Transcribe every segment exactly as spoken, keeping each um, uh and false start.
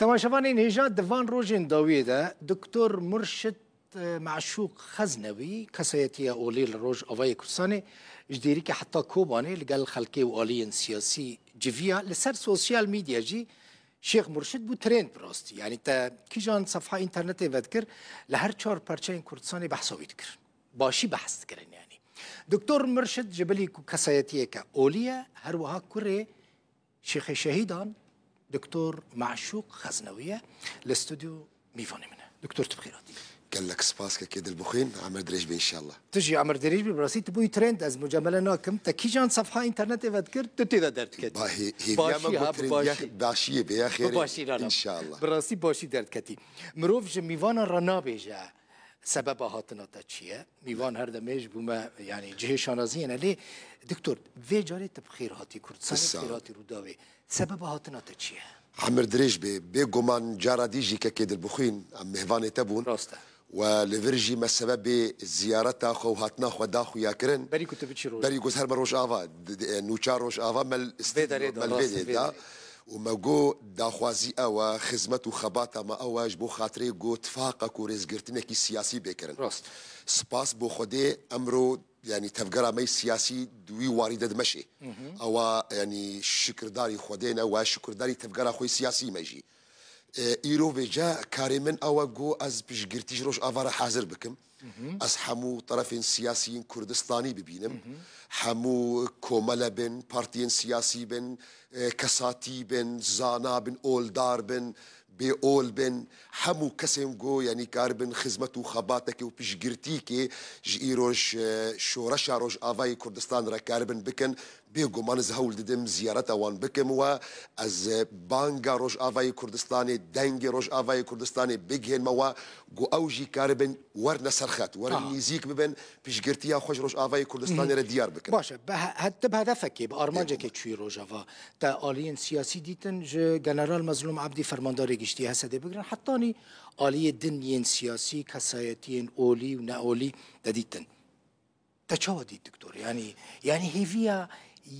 Temaşevanên hêja, di van rojên dawiyê de Doktor Murşid, e, Meşûq Xeznewî, kesayetiya olî li Rojavayê Kurdistanê, ji Dêrikê heta Kobanê li gel xelkê û aliyên siyasî civiya. Li ser sosyal medya jî Şêx Murşid bû trend bi rastî. Yanî te kîjan sefha înternetê vedikir, li her çar perçeyên Kurdistanê behsa wî dikir. Başî behs dikirin yanî. Doktor Murşid ji bilî ku kesayetiyeke olî ye, her wiha kurê Şêxê Şehîdan, Doktor Meşûq Xeznewî ye, li stûdyo mîvanê min e. Doktor, tu bi xêr hatî. Gelek spas kekê Dilbixwîn, emir dirêj be înşallah. Tu jî emir dirêj bî, bi rastî tu bûyî trend, ez mucemele nakim. Te kîjan sefha înternetê vedikir, tu tê de derdiketî. Ba-, hê-, hêviya me Başî ha, got bi trend ya başî. Başiyê be ya Bi xêrê. Başî, la, la. Înşallah. Bi rastî başî derdiketî. Mirov ji mîvanan re nabêje sebeba hatina te çi ye. Mîvan her demê ji bo me, yanî cihê şanaziyê ne. Lê, Doktor, vê carê tu bi xêr hatî Kurdistanê, Sağ ol. Bi xêr hatî Rûdawê. Sebeba hatina te çi ye? Emir dirêj be. Bêguman cara dî jî kekê Dilbixwîn, em mêvanê te bûn. Rast e. We li vir jî me sebebê ziyareta xwe û hatina xwe da xuya kirin. Berî ku tu biçî Rojava. Berî ku ez herme Rojava, d-, d-, e, nûça Rojava me li Vê derê da, me li vê rast e, derê vê da. derê. Û me got, daxwazî ew e, xizmet û xebata me ew e, ji bo xatirê got tifaqa ku rêzgirtinekî siyasî bê kirin. Rast. Spas bo Xwedê, emro, yanî tevgera me yî siyasî di wî warî de dimeşê. Hı hı. Ewa, yanî şikirdarî Xwedê ne, we şikirdarî tevgera xwe yî siyasî me jî. E, îro vêca karê min ew e ku ez piştgirtî ji Rojava re hazir bikim. Hı hı. Ez hemû terefên siyasî yên Kurdistanî bibînim. Hı hı. Hemû komele bin, partiyên siyasî bin, e, kesatî bin, zana bin, oldar bin, bêol bin, hemû kesên ku, yanî, karibin xizmet û xebatekê û piştgirtîkê ji îro ji, e, şoreşa Rojavayê Kurdistan re karibin bikin. Bêguman ez hewl didim ziyareta wan bikim we, ez banga Rojavayê Kurdistanê, dengê Rojavayê Kurdistanê bigihênme we, ku ew jî karibin werine ser xet, werin Aha. nîzîk bibin, piştgirtiya xwe ji Rojavayê Kurdistanê Hı hı. re diyar bikin. Baş e, bi he-, he-, tu bi hedefekê, bi armancekê Bêguman. çûyî Rojava. Te aliyên siyasî dîtin, ji General Mezlûm Ebdî, fermandarê giştî H S D'ê bigirin, hetanî aliyê din yên siyasî, kesayetiyên olî û neolî te dîtin. Te çawa dît, Doktor? Yanî, yanî hêviya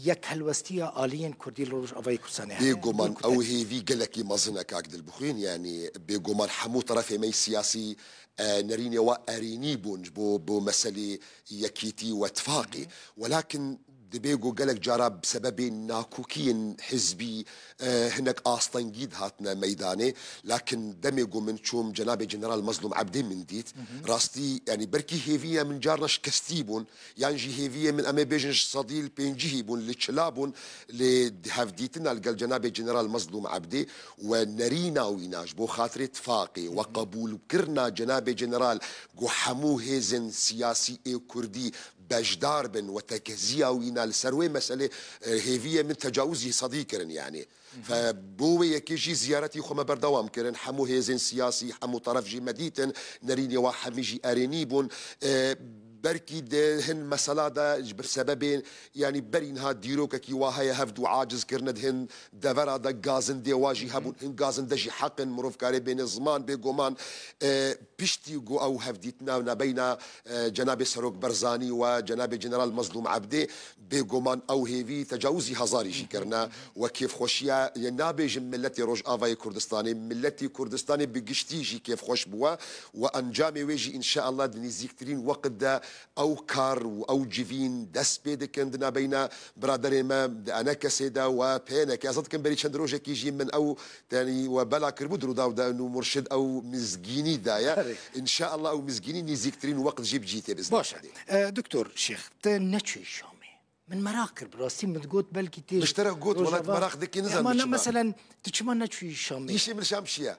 yekhelwestiya aliyên Kurdî li Rojavayê Kurdistanê heye? Bêguman Bûn ku ew te hêvî gelekî mezin e, kak Dilbixwîn. Yanî bêguman hemû terefê me yî siyasî, e, nerînê wa erênî bûn ji bo, bo meselê yekîtî û tifaqê. Hı hı. Welakin dibê ku gelek cara bi sebebê nakokiyên hizbî, e, hinek astengî dihatine meydanê. Lakin demê ku min çûm cenabê General Mezlûm Ebdê min dît. Hı hı. Rastî, yanî belkî hêviya min carna şikestî bûn, yan jî hêviyê min, em ê bêjin ji sedî li pêncî bûn, li çila bûn, lê di hevdîtina li gel cenabê General Mezlûm Ebdê we nerîna wîna ji bo xatirê tifaqê, we qebûlkirina cenabê General ku hemû hêzên siyasî ê Kurdî beşdar bin, we tekeziya wîna li ser wê meselê, e, hêviyê min tecawizî sedî kirin, yanî. Fe bo wê yekê jî ziyaretî xwe me berdewam kirin. Hemû hêzên siyasî, hemû teref jî me dîtin. Nerînê wa hemî jî erênî bûn. E, belkî di hin mesela de ji bi sebebên, yanî berî niha dîrokekî wa heye, hevdû aciz kirine di hin devera de gazindê wa jî hebûn. Hin gazinde jî heq in, mirov karê bêne ziman, bêguman, e, piştî ku ew hevdîtina nabeyna, e, cenabê Serok Berzanî û cenabê General Mezlûm Ebdê, bêguman ew hêvî tecawizî hezarî jî kirine. We kêfxweşiya, yê nabêjim miletê Rojavayê Kurdistanê, miletî Kurdistanê bi giştî jî kêfxweş bûye. We encamê wê jî înşeallah di nîzîktirîn weqt de ew kar û ew civîn dest pê dikin di nabeyna biraderê me di enekesê de we peyêneke. Ez dikim berî çend rojekî jî min ew, tenî we bela kiribû di Rûdaw de û Murşid ew mizgînî daye. Erê. Înşeallah ew mizgînî nîzîktirîn weqt jî bi cî tê biznê. Baş e. Xwedê. E, Doktor Şêx, te neçûyî Şamê? Min meraq kir, bi rastî min digot belkî tê Ji te re got, wela tu Rojava. Meraq dikî, nizanim Ama ne çima. Meselen, tu çima neçûyî Şamê? Îşê min Şam çi ye?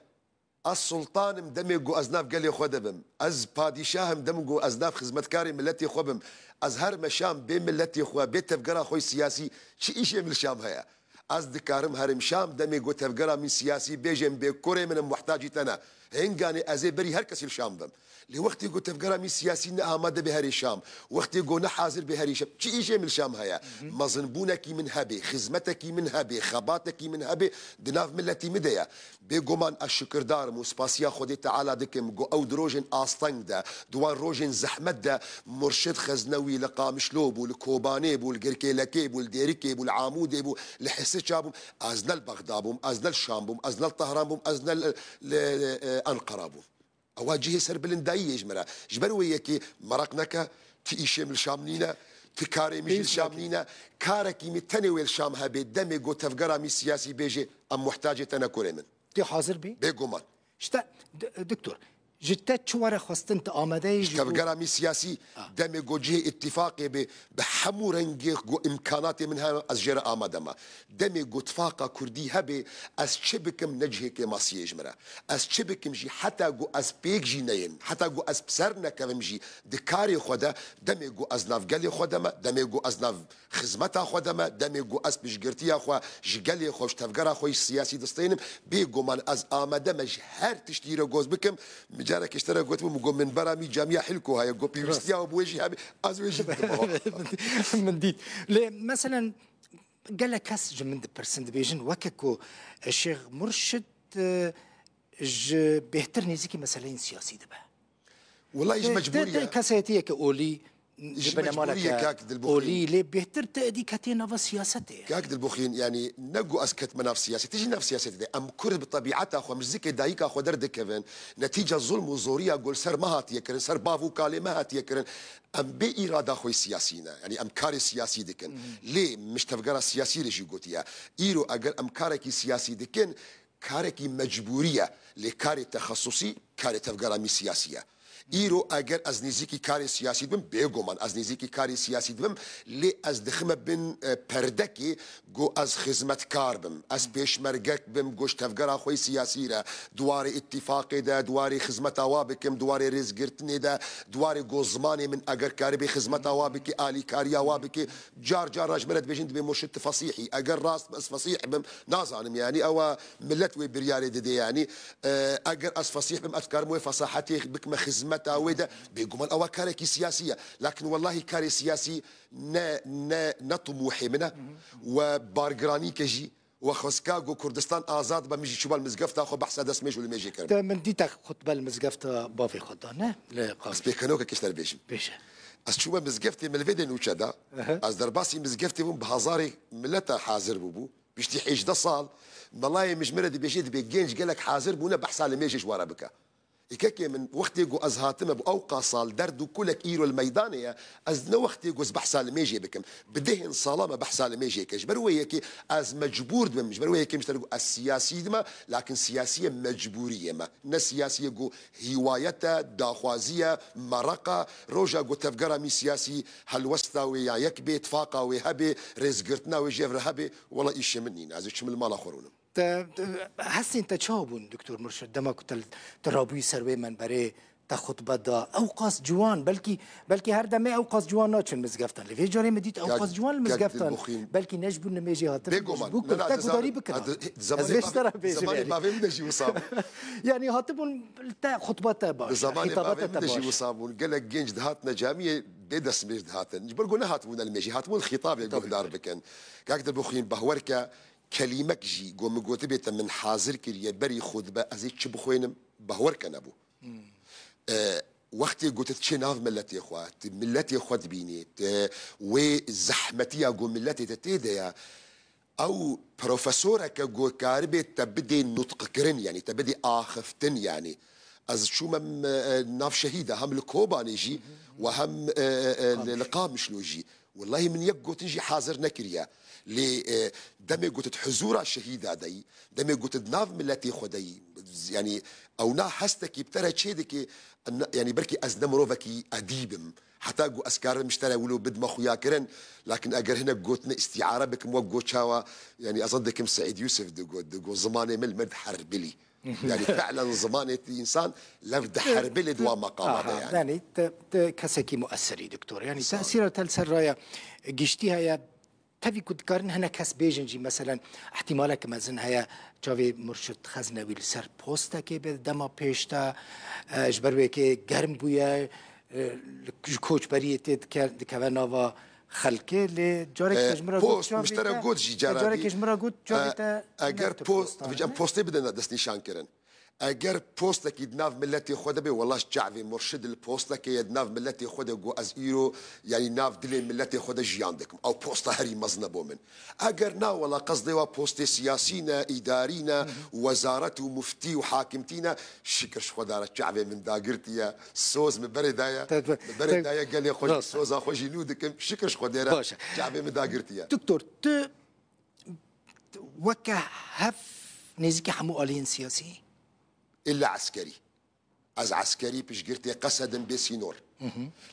Ez sultan im demê ku ez nav gelê xwe de bim. Ez padîşah im demê ku ez nav xizmetkarê miletê xwe bim. Ez herime Şam bê miletê xwe, bê tevgera xwe siyasî çi îşê min li Şam heye? Ez dikarim herim Şam demê ku tevgera min siyasî bêjin bê kurê min im muhtacî te ne. Hinganê ez ê berî her kesî li Şam bim. Lê wextê ku tevgera min siyasî ne amade bê herê Şam, wextê ku ne hazir bê herê Şam, çi îşê min li Şam heye? Mezinbûnekî min hebê, xizmetekî min hebê, xebatekî min hebê, di nav miletî min de ye. Bêguman ez şikirdar im û spasiya Xwedê Teala dikim ku ew di rojên asteng de, di wan rojên zehmet de Murşid Xeznewî li Qamişlo bû, li Kobanê bû, li Girkêlekê bû, li Dêrikê bû, li Amûdê bû, li Hisê Tirkiya bûm, ez ne li Bexda bûm, ez ne li Şam bûm, ez ne li Tehran bûm, ez ne li, li, li, e, Enqera bûm. Ewa cihê serbilindayî ye ji me re. Ji ber wê yekê meraq neke, ti îşê min li Şam nîne, ti karê min jî li Şam nîne. Karekî min tenê wê li Şam hebe, demê got tevgera min siyasî bêjê, em muhtacê te ne kurê min. Tê hazir bî? Bêguman. İşte, d-, doktor, ji te çi were xwestin, tu amade yî ji bo tevgera min siyasî, demê ku cihê îtîfaqê bê, bi hemû rengê ku îmkanatê min hene, ez jê re amade me. Demê ku tifaqa kurdî hebe, ez çi bikim ne cihê kêmasiyê ji min re. Ez çi bikim jî, heta ku ez pêk jî neyim, heta ku ez bi ser nekevim jî, di karê xwe de, demê ku ez nav gelê xwe de me, demê ku ez nav xizmeta xwe de me, demê ku ez piştgirtiya xwe ji gelê xwe, ji tevgera xwe yî siyasî distênim, bêguman ez amade me ji her tiştî re goz bikim. Min careke ji te re gotibû, min got, minbera min camiya Hilko heye, got, pêwîstiya we bi wê jî hebe, ez wê jî didim. Min dît. Lê, meselen, gelek kes ji min dipirsin, dibêjin, weke ku, e, Şêx Murşid, e, ji bêhtir nêzîkî meseleyên siyasî dibe. Welayi ji mecbûrî ye. Kesayetiyeke olî, ji benemaleke olî, lê bêhtir te êdî ketiye nava siyasetê. Kak Dilbixîn, yanî ne ku ez ketime nav siyasetê, jî nav siyasetê de. Em Kurd bi tebiata xwe, min ji zikê dayika xwe derdikevin. Netîca zulm û zoriya ku li ser me hatiye kirin, ser bav û kalê me hatiye kirin. Em bê îrada xwe siyasî ne. Yanî em karê siyasî dikin. Lê min ji tevgera siyasî re jî gotiye. Îro eger em karekî siyasî dikin, karekî mecbûrî ye, lê karê texesusî, karê tevgera min siyasî ye. Îro eger ez nêzîkî karê siyasî dibim, bêguman ez nêzîkî karê siyasî dibim, lê ez dixime bin, e, perdekê ku ez xizmetkar bim, ez pêşmergek bim, ku ji tevgera xwe yî siyasî re, di warê îtîfaqê de, di warê xizmeta wa bikim, di warê rêzgirtinê de, di warê ku zimanê min eger karibê xizmeta wa bike, alîkariya wa bike, car car re ji me re dibêjin dibê Murşid tu fesîh î. Eger rast be ez fesîh bim, nazanim yanî, ewa Millet wê biryarê dide, yanî, e, eger ez fesîh bim, ez dikarim wê fesahetê bikime xizmeta wê de, bêguman ewa karekî siyasî ye. Lakin wellahî karê siyasî ne, ne, ne timûhê min e. We bargiranîke jî, we xwestka ku Kurdistan azad be, min jî çûba li mizgefta xwe behsa destmêj û limêjê kirim. Te min dî te xutbe li mizgefta bavê xwe da, ne? Li Qamîş. Ez pêkenokekê ji te re bêjim. Bêje. Ez çûme mizgeftê, min li vê dê nûçe da. Ehe. Ez derbasî mizgeftê bûm, bi hezarê millet e hazir bûbû. Piştî hêjdeh sal, melayê min ji min re dibêje, dibê, genc gelek hazir bûne behsa limêjê ji we re bike. Ê kekê min, wextê ku ez hatime, bi ew qas sal derd û kulek îro li meydanê ye, ez ne wextê ku ez behsa limêjê bikim. Bi dehên sala me behsa limêjê ke. Ji ber wê yekê ez mecbûr dibim, ji ber wê yekê min ji te re got, ez siyasî dime, lakin siyasiyê mecbûriyê me. Ne siyasiyê ku hîwayet e, daxwazî ye, mereq e. Roja ku tevgera min siyasî helwesta wê ya yek bê, tifaqa wê hebe, rêzgirtina wê jêv re hebe, wela îşê min nîne. Ez ê çim li mala xwe rûnim. Te, te, hestên te çawa bûn, Doktor Murşid, dema ku te, te rabûyî ser wê menberê, te xutbe da? Ew qas ciwan, belkî, belkî her demê ew qas ciwan naçin mizgeftan. Lê vê carê min dît ew qas ciwan li mizgeftan. Belkî ne ji bo nimêjê hatibûn, ji bo ku te gudarî bikin. Ez vê ji te re bêjim, zemanê bavê min de jî wisa bû. Yanî hatibûn te xutba te baş, xîtaba te baş. Di zemanê bavê min de jî wisa bûn. Gelek genc dihatine camiyê bê destmêj dihatin. Ji ber ku nehatibûne limêjê, hatibûn xîtabê guhdar bikin. Kak Dilbixîn, bahwer ke, kelîmek jî ku min gotibê te min hazir kiriye berî xutbe ez ê çi bixwînim, bahwer ke nebû. E, wextê ku tu diçê nav miletê xwe, tu miletê xwe dibînî, tu wê zehmetiya ku miletê te tê de ye, ew profesoreke ku karibê te bidê nutqkirin, yanî te bidê axiftin, yanî. Ez çûme, e, nav şehîda, hem li Kobanê jî we hem, e, e, e, li, li Qamişlo jî. Wellahî min yek gotin jî hazir nekiriye. Lê, e, demê ku tu di huzûra şehîda de yî, demê ku tu di nav miletê xwe de yî, yanî ewna hestekî bi te re çê dike, en-, yanî belkî ez ne mirovekî edîb im. Heta ku ez karim ji te re wilo bidime xuyakirin, lakin eger hinek gotine îstîare bikim, wek got çawa, yanî ez dikim Seîd Yûsif digot, digot, zimanê min li min diherbilî. Yanî fe'len zimanê tu însan lev diherbê lê di wan meqama de, aha, yanî. Yanî te, te kesekî muesser î, doktor. Yanî tesîra te li ser raya giştî heye. Tevî ku dikarin hinek kes bêjin jî, meselen, ihtimaleke mezin heye çavê Murşid Xeznewî li ser postekê be dema pêş de, e, ji ber wê yekê germ bûye, e, ji koçberiyê tê dike-, dikeve nava xelkê, lê carek te ji min re got, post, min ji te re got jî, e, carekê ji min re got, çavê te, eger post, em postê bidin destnîşankirin. Eger postekî di nav miletê xwe de bê, wela çavê murşid li postekê ye di nav miletê xwe de, got ez îro, yanî nav dilê miletê xwe de jiyan dikim. Ew posta herî mezin e bo min. Eger na, wela qesdê wa postê siyasî ne, îdarî ne, wezaret û muftî û hakimtî ne, şikir ji Xweda re çavê min dagirtiye, soz min berê daye, Te- te- min berê te- daye gelê xwe jî, Rast e. Soza xwe jî nû dikim, şikir ji Xwedê re Baş e. Çavê min dagirtiye. Doktor, tu weke hev nêzîkî hemû aliyên siyasî? Îlla eskerî. Ez eskerî piştgirtê qesedim bê sînor.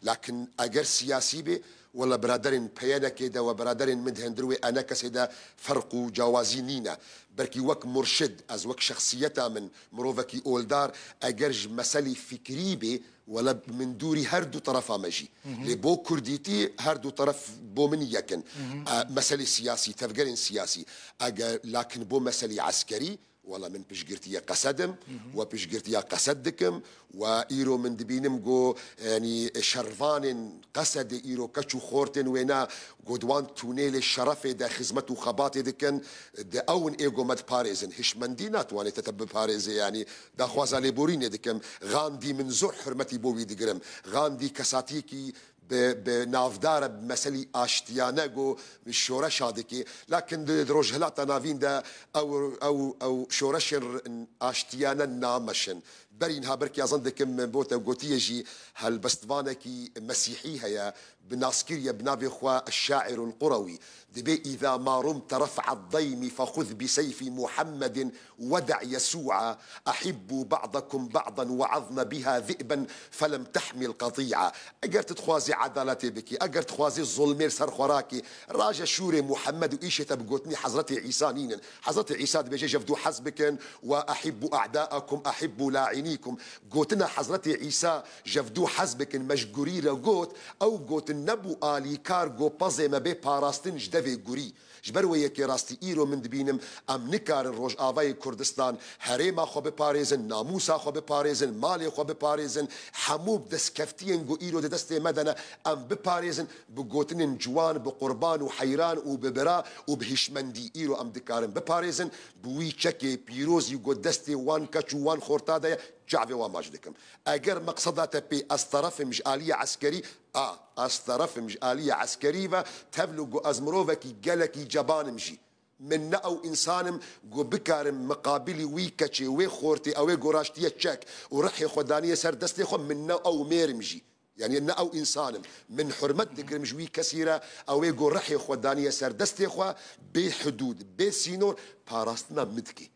Lakin eger siyasî bê, wela biraderên P Y N'ê de we biraderên min di hundir wê ENKSê de ferq û cawazî nîne. Belkî wek murşid, ez wek şexsiyeta min, mirovekî oldar, eger ji meselî fikrî bê, wela min dûrî her du terefa me jî. Lê bo kurdîtî her du teref bo min yek in. E, meselê siyasî, tevgerên siyasî. Eger, lakin bo meselî eskerî, wela min piştgirtiyê qesed im, we piştgirtiya qesed dikim, we îro min dibînim ku, yanî, şervanên qesedê îro keç û xortên wêna ku di wan tûnêlê şerefê de, xizmet û xebatê dikin, di ew in ê ku me diparêzin. Hişmendî natwanê te, te biparêzê, yanî daxwaza lêborînê dikim. Gandî min zor hurmetî bo wî digirim. Gandî kesatiyekî bi, bi navdar e, bi meselî aştiyane ku şoreşa dike. Lakin di, di Rojhilata Navîn de ew, ew, ew şoreşên r-, aştiyane nameşin. Berî niha belkî ez zan dikim min bo te gotiye jî, helbestvanekî mesîhî heye, bi nas kiriye bi navê xwe Eşşairul Qurewî. Dibê: "Îza ma rumte ref'ad daymi fexuz bi seyfi Muhammedin wede' Yesû'a, ehibbu ba'dakum ba'dan we'azne biha zi'ben felem tehmil qatî'a." Eger tu dixwazî edaletê bikî, eger tu dixwazî zulmê li ser xwe rakî, raje şûrê Muhammed û îşê te bi gotinî Hezretê Îsa nînin. Hezretê Îsa dibêje: "Ji hev du hez bikin, we ehibbu a'da'akum ehibbu la'inîkum." Gotina Hezretê Îsa, "Ji hev du hez bikin", me ji gurî re got, ew gotin nebû alîkar, got pezê me bê parastin ji devê gurî. Ji ber wê yekê rastî îro min dibînim, em nikarin Rojavayê Kurdistan herêma xwe biparêzin, namûsa xwe biparêzin, malê xwe biparêzin, hemû destkeftiyên ku îro di destê me de ne, em biparêzin, bi gotinên ciwan, bi qurban û heyran û bi bira û bi hişmendî îro em dikarin biparêzin, bi wî çekê pîrozî ku destê wan keç û wan xorta de ye, çavê wan maç dikim. Eger meqseda te pê ez teref im ji aliyê eskerî, a, ez teref im ji aliyê eskerî ve, tevlû ku ez mirovekî gelekî ceban im jî. Min ne ew însan im ku bikarim miqabilî wî keçê, wê xortê, ew ê ku raştiye çek û rihê xwe daniye ser destê xwe, min ne ew mêr im jî. Yanî ne ew însan im. Min hurmet dikirim ji wî kesî re, ew ê ku rihê xwe daniye ser destê xwe, bê hidûd, bê sînor, parastina min dike.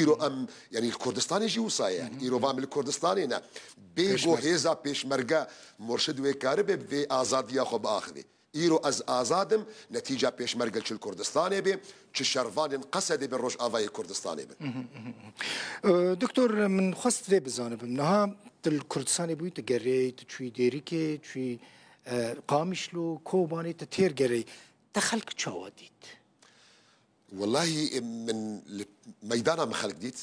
Îro em, yanî li Kurdistanê jî wisa ye, yanî. Îro va min li Kurdistanê ne. Bê ku Pêşmerge. Hêza pêşmerge murşid wê karibe vê azadiya xwe biaxivê. Îro ez azad im, netîca pêşmerge çi li Kurdistanê be, çi şervanên qesedê be Rojavayê Kurdistanê be. Ee, Doktor, min xwest vê bizanibim. Niha tu li Kurdistanê bûyî, tu gerê, tu çûyî Dêrikê, çûyî, e, Qamişlo, Kobanê, tu têr gerê. Te xelk çawa dît? Wellahî, min li meydana min xelk dît.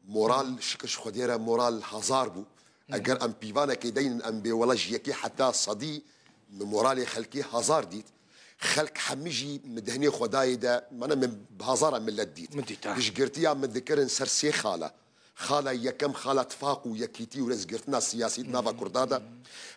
Moral, şikir ji Xwedê re moral hazar bû. Eger em pîvanekê deynin, em bê wela ji yekê heta sedî, min moralê xelkê hazar dît. Xelk hemî jî min dehnê xwe dayê de, mana min bi hazara millet dît. Min dît, ha. Piştgirtiya min dikirin ser sê xala. Xala yekem, xala tifaq û yekîtî û rêzgirtina siyasî di nava Kurda de.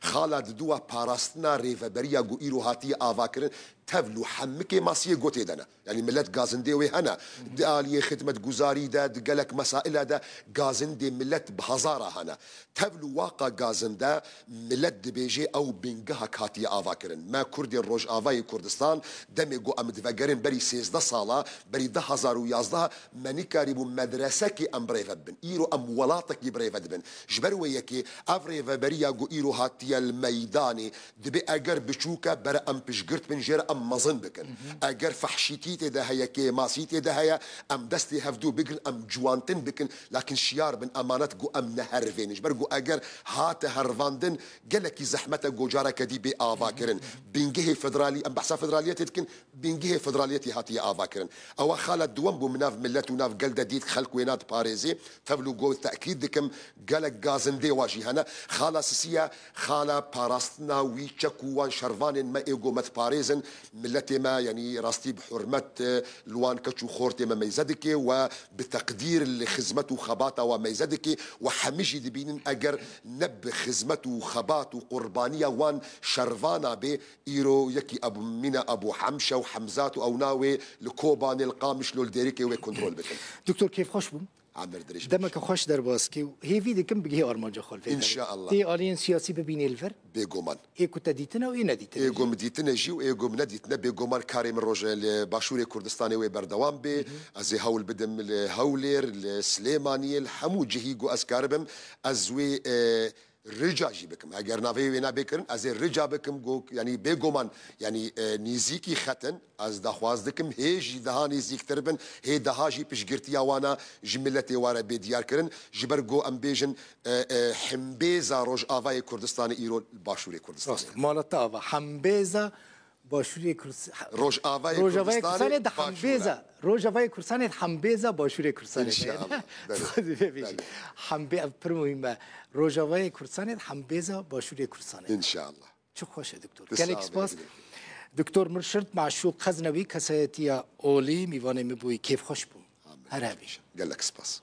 Xala diduwa parastina rêveberiya ku îro hatiye avakirin, tevlû hemikê masiyê gotê de ne. Yanî millet gazindê wê hene. Di aliyê xidmetguzarî de, di gelek mesaila de gazindê millet bi hezara hene. Tevlû waqa gazinde millet dibêje ew bingehek hatiye avakirin. Me Kurdê Rojavayê Kurdistan demê ku em divegerin berî sêzdeh sala, berî du hezar û yazdeh, me nikarîbû medresekê em birêve bibin. Îro em welatekî birêve dibin. Ji ber wê yekê ev rêveberiya ku îro hatiye li meydanê, dibê eger biçûk e, bere em piştgirt bin, jê re em mezin bikin. Eger fehşîtî tê de heye, kêmasî tê de heye, em destê hevdû bigrin, em ciwantin bikin, lakin şiyar bin, emanet ku em neherivênin. Ji ber ku eger hate herivandin, gelekî zehmet e ku careke dî bê avakirin. Bingehê federalî, em behsa federaliyetê dikin, bingehê federaliyetê hatiye avakirin. Ewa xala duwem bû min nav millet û nav gel de dît, xelk wêna diparêzê. û go tekîd dikim, gelek gazindê wa jî hene. Xala Sisiye, xala parastina wî çek û wan şervanên me ê go me diparêzin. Miletê me, yanî rastî bi hurmet, e, li wan keç û xortê me meyze dike we bi teqdîr li xizmet û xebata we meyze dike we hemî jî dibînin eger ne bi xizmet û xebat û qurbaniya wan şervana bê, îro yekî Ebû Mîne, Ebû Hemşe û Hemzat û ew navê li Kobanê, li Qamişlo, li Dêrikê wê kontrol bikin. Doktor, kêfxweş bûm. Emir dirêj be. Demeke xweş derbas kir û hêvî dikim bigihê armanca xwe li vê derê. Înşallah. Tê aliyên siyasî bibînê li vir? Bêguman. Ê ku te dîtine û ê nedîtine Ê jî. Ku min dîtine jî û ê ku min nedîtine, bêguman karê min roje li Başûrê Kurdistanê wê berdewam bê. Ez ê hewl bidim li Hewlêr, li Silêmaniyê, li hemû cihî ku ez karibim, ez wê, e, rica jî bikim. Eger navê wê nabê kirin, ez ê rica bikim ku, yanî bêguman, yanî, e, nîzîkî xetin, ez daxwaz dikim hê jî daha nêzîktir bin, hê daha jî piştgirtiya wana ji miletê ware bê diyar kirin. Ji ber ku em bêjin, e, e, himbêza Rojavayê Kurdistanê îro li Başûrê Kurdistanê. Rast, mala te ava. Himbêza Başûrê Kurdistanê. Rojavayê Rojavayê Kurdistanê Kurdistanê di Başûr e. Himbêza. Rojavayê Kurdistanê di himbêza Başûrê Kurdistanê de. Înşallah. Belê. Hembe ev pir muhîm e. Rojavayê Kurdistanê di himbêza Başûrê Kurdistanê de. Înşallah. Çok xweş e, doktor. Gelek spas. Doktor Mirşirt Maşûq Xeznewî, kesayetiya olî, mîvanê min bûyî, kêfxweş bûm. Amin. Her hebî. Gelek spas.